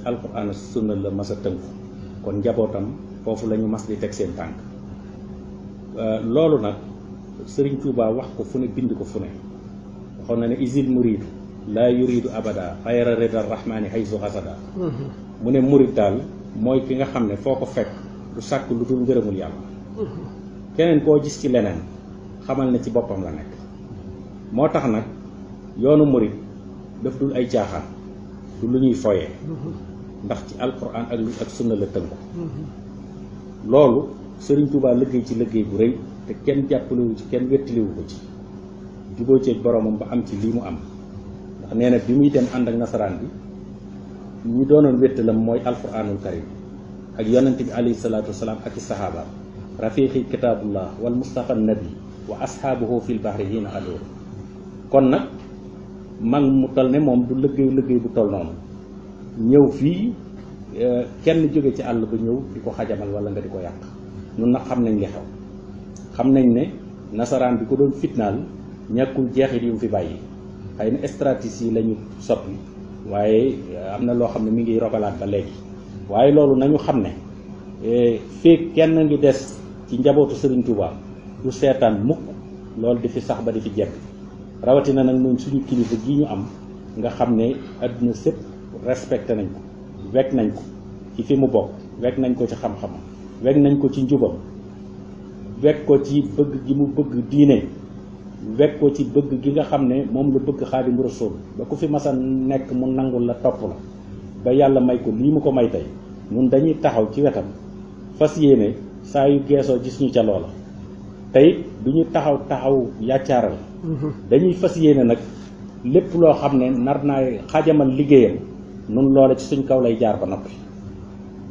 alquran ak sunna la mas a tënku kon njabootam foofu la ñu mas di teg seen tànk loolu nag Sëriñ Tuubaa wax ko fu ne bind ko fu ne waxoon na ne isil muridu laa yuridu abada xayra rida rahmani haysu xasada mu ne murid daal mooy ki nga xam ne foo ko fekk du sàkk lu dul ngërëmul yàlla keneen koo gis ci leneen xamal ne ci boppam la nekk moo tax nag yoonu murid daf dul ay caaxaan du lu ñuy foyee ndax ci alquran ak sunna la tënku loolu Sëriñ Tuubaa liggéey ci liggéey bu rëy te kenn jàppalewu ci kenn wettaliwu ko ci juboo ceeg boromam ba am ci lii mu am ndax nee na bi muy dem ànd ak nasaraan bi ñu doonoon wettalam mooy alquranul karim ak yonente bi alayhi salaatu wasalaam ak i sahaaba rafiqi kitaabullah wal mustafa nabi wa ashaabuhu fil bahri hiina adoor kon nag mag mu toll ne moom du liggéey bu toll noonu ñëw fii kenn jóge ci àll ba ñëw di ko xajamal wala nga di ko yàq ñun nag xam nañ li xew xam nañ ne nasaraan bi ko doon fitnaal ñàkkul jeexit yu mu fi bàyyi xëy na stratégie la ñu soppi waaye am na loo xam ne mi ngi rogalaat ba léegi waaye loolu nañu xam ne fii kenn ngi des ci njabootu Sëriñ Tuubaa du seetaan mukk loolu di fi sax ba di fi jekk rawatina nag ñun suñu kilifa gi ñu am nga xam ne àdduna sépp respecté nañ ko wekk nañ ko ci fi mu bokk wekk nañ ko ci xam-xamam wekk nañ ko ci njubam wekk ko ci bëgg gi mu bëgg diine wekk ko ci bëgg gi nga xam ne moom la bëgg Xaadimu Rasuul ba ku fi masa nekk mu nangul la topp la ba yàlla may ko lii mu ko may tey ñun dañuy taxaw ci wetam fas yéene saa yu geesoo gis ñu ca loola tey du ñu taxaw yàccaaral dañuy fas yéene nag lépp loo xam ne nar naa xajamal liggéeyam nun loola ci suñ kaw lay jaar ba noppi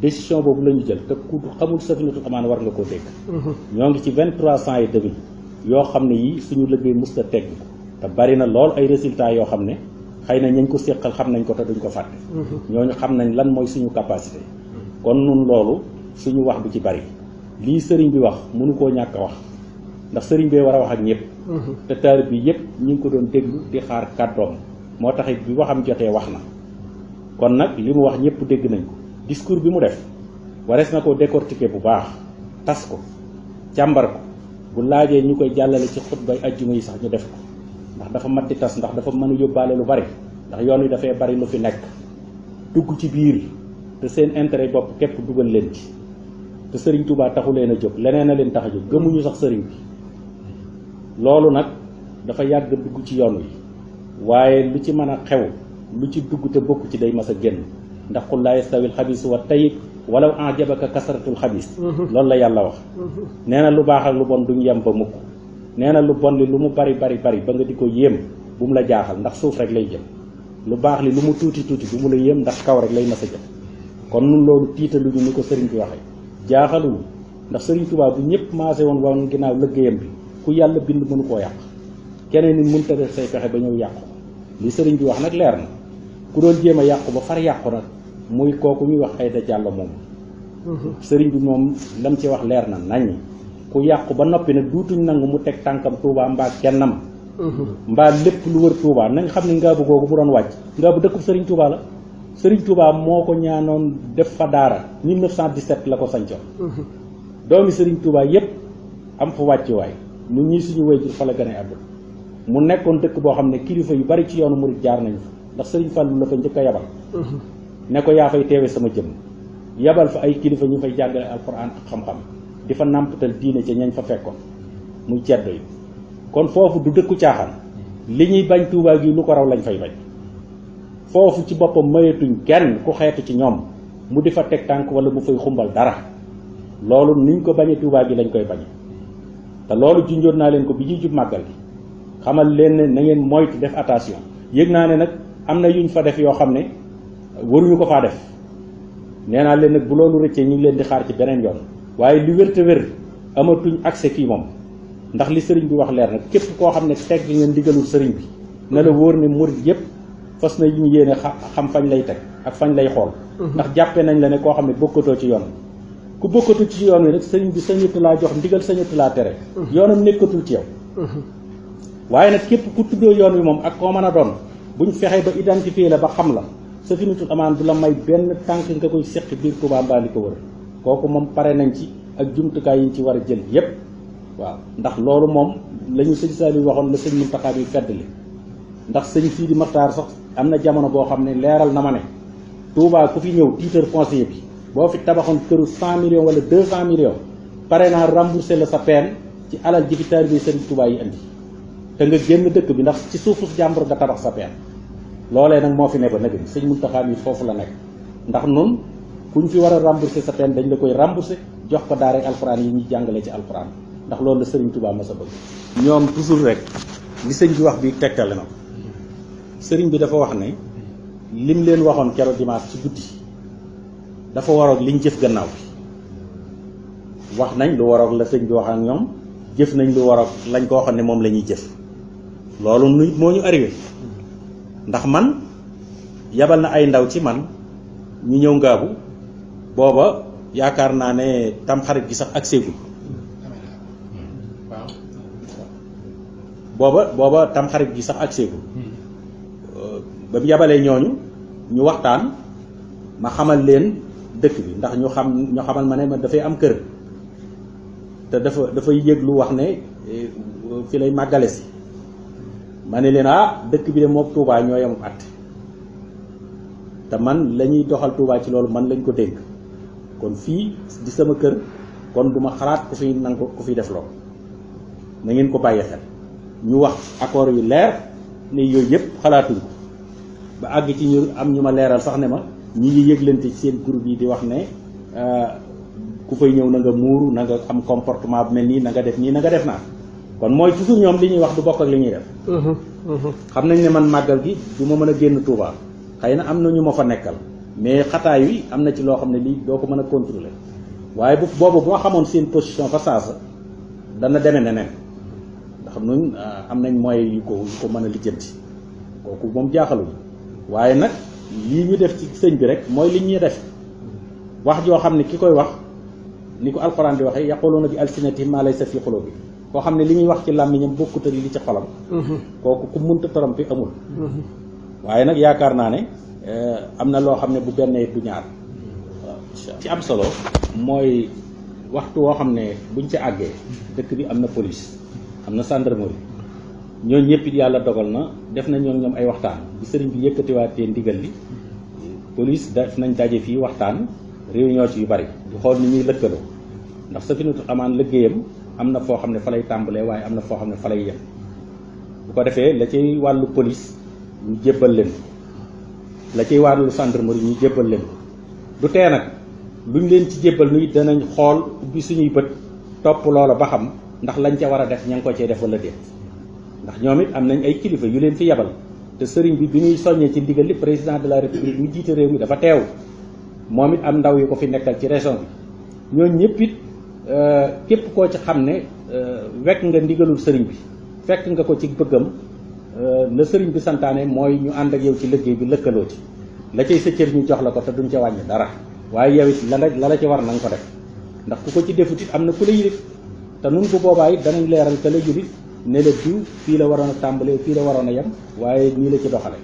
décision boobu la ñu jël te ku xamul Safinatul Amaan war nga koo dégg ñoo ngi ci 23 ans et demi yoo xam ne yi suñu liggéey musta tegg te bari na lool ay résultats yoo xam ne xëy na ñañ ko séqal xam nañ ko te duñ ko fàtte ñooñu xam nañ lan mooy suñu capacité kon nun loolu suñu wax bu ci bari lii sëriñ bi wax mënu koo ñàkk a wax ndax sëriñ bee war a wax ak ñëpp te taarib bi yëpp ñu ngi ko doon déglu di xaar kàddoom moo taxit bi waxam jotee wax na kon nag li mu wax ñëpp dégg nañ ko discours bi mu def warees na ko décortiquer bu baax tas ko càmbar ko bu laajee ñu koy jàllale ci xutbay ajjuma yi sax ñu def ko ndax dafa mat di tas ndax dafa mën a yóbbaale lu bari ndax yoon wi dafay bari lu fi nekk dugg ci biir te seen intérêt bopp képp dugal leen ci te Sëriñ Tuubaa taxu leen a jóg leneen a leen tax a jóg gëmuñu sax sëriñ bi loolu nag dafa yàgg dugg ci yoon wi waaye lu ci mën a xew lu ci dugg te bokk ci day mas a génn ndax qul laa yastawil xabiis wa tayyib walaw ajabaka kasratul xabiis loolu la yàlla wax nee na lu baax ak lu bon duñ yem ba mukk nee na lu bon li lu mu bari ba nga di ko yéem bu mu la jaaxal ndax suuf rek lay jëm lu baax li lu mu tuuti bu mu la yéem ndax kaw rek lay mas a jëm kon nun loolu tiitaluñu ni ko sëriñ bi waxee jaaxaluñu ndax Sëriñ Tuubaa bu ñëpp maase woon ginnaaw liggéeyam bi ku yàlla bind mënu koo yàq keneen ni mënta def say pexe ba ñëw yàqu li sëriñ bi wax nag leer na ku doon jéem a yàqu ba far yàqu nag muy kooku ñuy wax Aïda Diallo moom sëriñ bi moom lam ci wax leer na nañ ku yàqu ba noppi nag duutuñ nangu mu teg tànkam Touba mbaa kennam mbaa lépp lu wër Touba nañ xam ne ngaabu googu mu doon wàcc ngaabu dëkkub Sëriñ Touba la Sëriñ Touba moo ko ñaanoon def fa daara 1917 la ko sancoon doomi Sëriñ Touba yépp am fa wàccuwaay ñun ñii suñu wayjur fa la gën a àdduna mu nekkoon dëkk boo xam ne kilifa yu bari ci yoonu murid jaar nañ fa ndax Sëriñ Fallu la fa njëkk a yabal ne ko yaa fay teewe sama jëm yabal fa ay kilifa ñu fay jàngale alxuraan ak xam-xam di fa nàmpatal diine ca ñañ fa fekkoon muy ceddo yi kon foofu du dëkku caaxaan li ñuy bañ Tuubaa gi lu ko raw lañ fay bañ foofu ci boppam mayetuñ kenn ku xeetu ci ñoom mu di fa teg tànk wala mu fay xumbal dara loolu niñ ko bañee Tuubaa gi lañ koy bañe te loolu junjoon naa leen ko bi ñuy jub màggal gi xamal leen ne na ngeen moytu def attention yëg naa ne nag am na yuñ fa def yoo xam ne waruñu ko faa def nee naa leen nag bu loolu rëccee ñu ngi leen di xaar ci beneen yoon waaye li wér te wér amatuñ accès fii moom ndax li sëriñ bi wax leer nag képp koo xam ne teg ngeen ndigalul sëriñ bi na la wóor ne murid yëpp fas na ñu yéene xam fañ lay teg ak fañ lay xool ndax jàppee nañ la ne koo xam ne bokkatoo ci yoon ku bokkatu ci yoon wi rek sëriñ bi sañatu laa jox ndigal sañatu laa tere yoonam nekkatul ci yow waaye nag képp ku tuddoo yoon wi moom ak koo mën a doon buñ fexee ba identifier la ba xam la Safinatul Amaan du la may benn tànk nga koy seqi biir Touba mbaa li ko wër kooku moom pare nañ ci ak jumtukaay yi ñu ci war a jël yépp waaw ndax loolu moom la ñu sëñ Saliou waxoon la sëñ Mountakha bi feddali ndax sëñ Sidi Maxtaar sax am na jamono boo xam ne leeral na ma ne Touba ku fi ñëw titre foncier bi boo fi tabaxoon këru 100 millions wala 200 millions pare naa remboursé la sa peine ci alal ji fi taalibe sëriñ Touba yi indi te nga génn dëkk bi ndax ci suufu jàmbur nga tabax sa peine loolee nag moo fi ne ba nag sëñ Mountakha mi foofu la nekk ndax nun kuñ fi war a remboursé sa peine dañ la koy remboursé jox ko daara alxuraan yi ñuy jàngale ci alxuraan ndax loolu la sëriñ Touba ma sa bëgg ñoom toujours rek li sëñ bi wax bi tegtale na ko sëriñ bi dafa wax ne lim leen waxoon keroog dimanche ci guddi dafa waroog liñ jëf gannaaw bi wax nañ lu waroog la sëñ bi wax ak ñoom jëf nañ lu waroog lañ ko waxoon ne moom la ñuy jëf loolu nit moo ñu arrivé ndax man yabal na ay ndaw ci man ñu ñëw ngaabu booba yaakaar naa ne tamxarit gi sax ak séegul booba tamxarit gi sax ak séegul ba mu yabalee ñooñu ñu waxtaan ma xamal leen dëkk bi ndax ñu xamal ma ne ma dafay am kër te dafay yëg lu wax ne fi lay màggale si ma ne leen dëkk bi de moom Touba ñoo yemum at te man la ñuy doxal Touba ci loolu man lañ ko dénk kon fii di sama kër kon duma xalaat ku fi nangu ku fi def loolu na ngeen ko bàyyi xel ñu wax accord yu leer ne yooyu yëpp xalaatuñ ko ba àgg ci ñu am ñu ma leeral sax ne ma ñi ngi yëglante ci seen groupe yi di wax ne ku fay ñëw na nga muuru na nga am comportement bu mel nii na nga def nii na nga def naa kon mooy toujours ñoom li ñuy wax du bokk ak li ñuy def xam nañ ne man màggal gi du ma mën a génn Touba xëy na am na ñu ma fa nekkal mais xataay wi am na ci loo xam ne lii doo ko mën a contrôler waaye boobu boo xamoon seen position fa saasa dana deme neneen ndax ñun am nañ moyens yu ko mën a lijjanti kooku moom jaaxalul waaye nag lii ñu def ci sëñ bi rek mooy li ñuy def wax joo xam ne ki koy wax ni ko alxuraan di waxee yaquluuna bi alsinatihim maa laysa fi qulubi koo xam ne li ñuy wax ci làmmiñam bokkut ak li ci xolam kooku ku munta tromper amul waaye nag yaakaar naa ne am na loo xam ne bu benn du ñaar waaw ci am solo mooy waxtu woo xam ne buñ ci àggee dëkk bi am na police am na gendarmerie ñooñu ñëpp it yàlla dogal na def nañ ñoom ay waxtaan bi sëriñ bi yëkkatiwaatee ndigal li police def nañ daje fii waxtaan réunion ci yu bari di xool ni ñuy lëkkaloo ndax Safinatul Amaan liggéeyam am na foo xam ne fa lay tàmbalee waaye am na foo xam ne fa lay yem bu ko defee la ciy wàllu police ñu jébbal leen la ciy wàllu gendarmerie ñu jébbal leen du tee nag luñ leen ci jébbal nu it danañ xool ubbi suñuy bët topp loola ba xam ndax lañ ca war a def ña ngi ko cee def wala déet ndax ñoom it am nañ ay kilifa yu leen fi yebal te sëriñ bi muy soññee ci ndigal li président de la république mu jiite réew mi dafa teew moom it am ndaw yu ko fi nekkal ci région bi ñooñu ñëpp it képp koo ci xam ne wekk nga ndigalul sëriñ bi fekk nga ko ci bëggam la sëriñ bi santaane mooy ñu ànd ak yow ci liggéey bi lëkkaloo ci la cay sa cër ñu jox la ko te duñ ca wàññi dara waaye yow it la la ci war na nga ko def ndax ku ko ci defut it am na ku la yilif te nun bu boobaa it danañ leeral te la yilif ne la diw fii la waroon a tàmbalee fii la waroon a yem waaye nii la ci doxale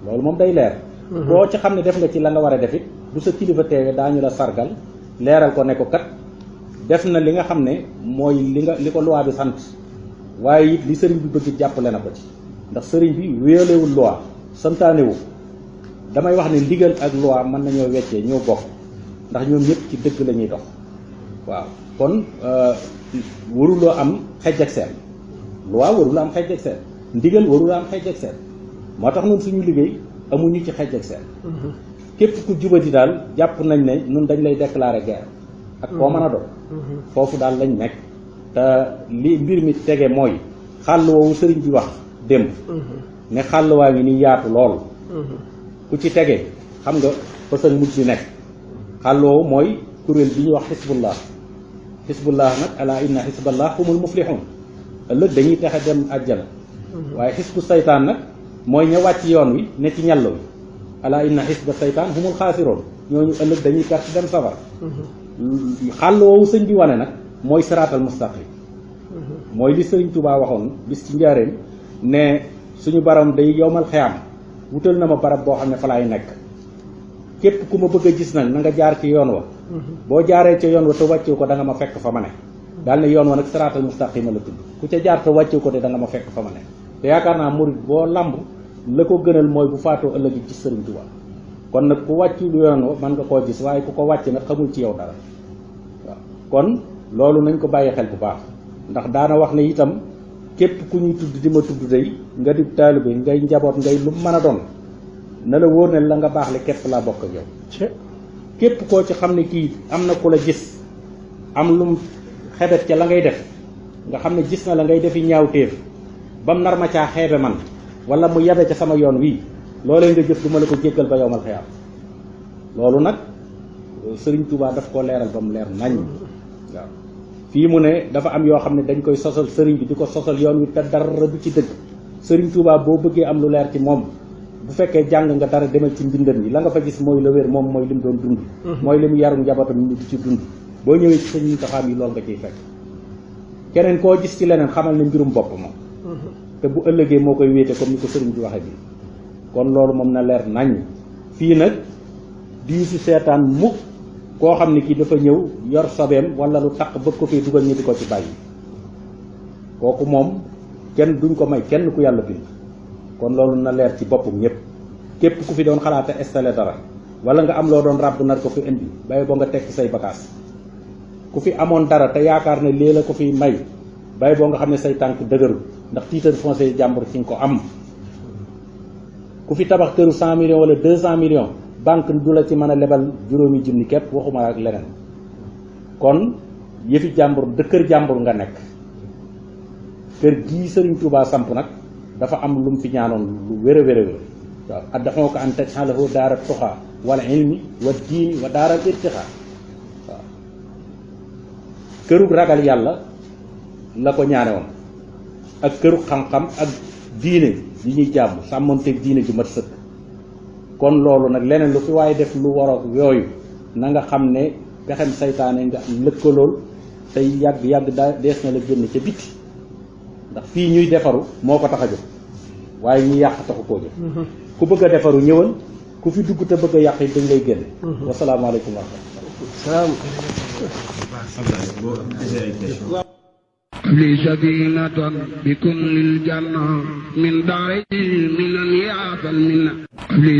loolu moom day leer boo ci xam ne def nga ci la nga war a def it bu sa kilifa teewee daañu la sargal leeral ko ne ko kat def na li nga xam ne mooy li ko loi bi sant waaye it li sëriñ bi bëgg jàppale na ko ci ndax sëriñ bi wéyalewul loi santaanewu damay wax ne ndigal ak loi mën nañoo weccee ñoo bokk ndax ñoom ñëpp ci dëgg la ñuy dox waaw kon waruloo am xejj ak seen loi warula am xejj ak seen ndigal warula am xejj ak seen moo tax ñun suñu liggéey amuñu ci xejj ak seen képp ku jubati daal jàpp nañ ne ñun dañ lay déclarer guerre ak koo mën a doon foofu daal lañ nekk te li mbir mi tege mooy xàll woowu sëriñ bi wax démb ne xàll waa ngi ni yaatu lool ku ci tege xam nga fa sa mujj si nekk xàll woowu mooy kuréel bi ñuy wax xisbullah nag ala inna xisballah humul muflihun ëllëg dañuy texe dem àjjana waaye xisbu saytaan nag mooy ña wàcc yoon wi ne ci ñàll wi ala inna xisba saytaan humul xaasiroon ñooñu ëllëg dañuy perte dem safar xàll woowu sëñ bi wane nag mooy siraatal mustaqim mooy li sëriñ Touba waxoon bis ci njaareem ne suñu baram day yowmal xiyam wutal na ma barab boo xam ne fa laay nekk képp ku ma bëgg a gis nag na nga jaar ci yoon wa boo jaaree ca yoon wa te wàccew ko da nga ma fekk fa ma ne daal ne yoon wa nag siraatal mustaqima la tudd ku ca jaar te wàccew ko de da nga ma fekk fa ma ne te yaakaar naa murid boo lamb la ko gënal mooy bu faatoo ëllëg ci Sëriñ Tuubaa kon nag ku wàcc lu yoon wa mën nga koo gis waaye ku ko wàcc nag xamul ci yow dara waaw kon loolu nañ ko bàyyi xel bu baax ndax daana wax ne itam képp ku ñuy tudd di ma tudd day nga di taalibe ngay njaboot ngay lu mën a doon na la wóor ne la nga baax le képp laa bokk ak yow képp koo ci xam ne kii am na ku la gis am lum xebet ca la ngay def nga xam ne gis na la ngay defi ñaawteef bam nar ma caa xeebe man wala mu yabe ca sama yoon wii loolee nga jëf du ma la ko jéggal ba yowmal xiyaam loolu nag Sëriñ Tuubaa daf koo leeral ba mu leer nañ waaw fii mu ne dafa am yoo xam ne dañ koy sosal sëriñ bi di ko sosal yoon wi te dara du ci dëgg Sëriñ Tuubaa boo bëggee am lu leer ci moom bu fekkee jàng nga dara demal ci mbindam yi la nga fa gis mooy la wér moom mooy li mu doon dund mooy li mu yaru njabootam ñu di ci dund boo ñëwee ci sëñ Muntaxa yi loolu nga ciy fekk keneen koo gis ci leneen xamal ne mbirum bopp moom te bu ëllëgee moo koy wéete comme ni ko sëriñ bi waxee bi kon loolu moom na leer nañ fii nag di si seetaan mukk koo xam ne kii dafa ñëw yor sobeem wala lu taq bëgg ko fii dugal ñi di ko ci bàyyi kooku moom kenn duñ ko may kenn ku yàlla bind kon loolu na leer ci boppam ñëpp képp ku fi doon xalaata installé dara wala nga am loo doon ràbb nar ko fi indi bàyyi boo nga tekki say bagaas ku fi amoon dara te yaakaar ne lii la ko fi may bàyyi boo nga xam ne say tànk dëgëru ndax titre foncier jàmbur ci nga ko am ku fi tabax këru 100 millions wala 200 millions banque du la ci mën a lebal juróomi junni képp waxuma ak leneen kon yëfi jàmbur kër jàmbur nga nekk kër gii Sëriñ Tuubaa samp nag dafa am lu mu fi ñaanoon lu wér a wér a wér waaw addaxoo ko an taj'alahu daara tuqaa wal ilmi wa diini wa daara irtiqaa waaw kërug ragal yàlla la ko ñaane woon ak kërug xam-xam ak diine yi ñuy jàmm sàmmonteeg diine ju mat sëkk kon loolu nag leneen lu fi waaye def lu waroog yooyu na nga xam ne pexem saytaane nga lëkkalool tey yàgg daa dees na la génn ca biti ndax fii ñuy defaru moo ko tax a jóg waaye ñi yàq taxu koo jóg ku bëgg a defaru ñëwal ku fi dugg te bëgg a yàq yi dañ lay génne wasalaamaaleykum wa rahmatulah li sadinatan bi kun lil janna min daari minan yaatal minna li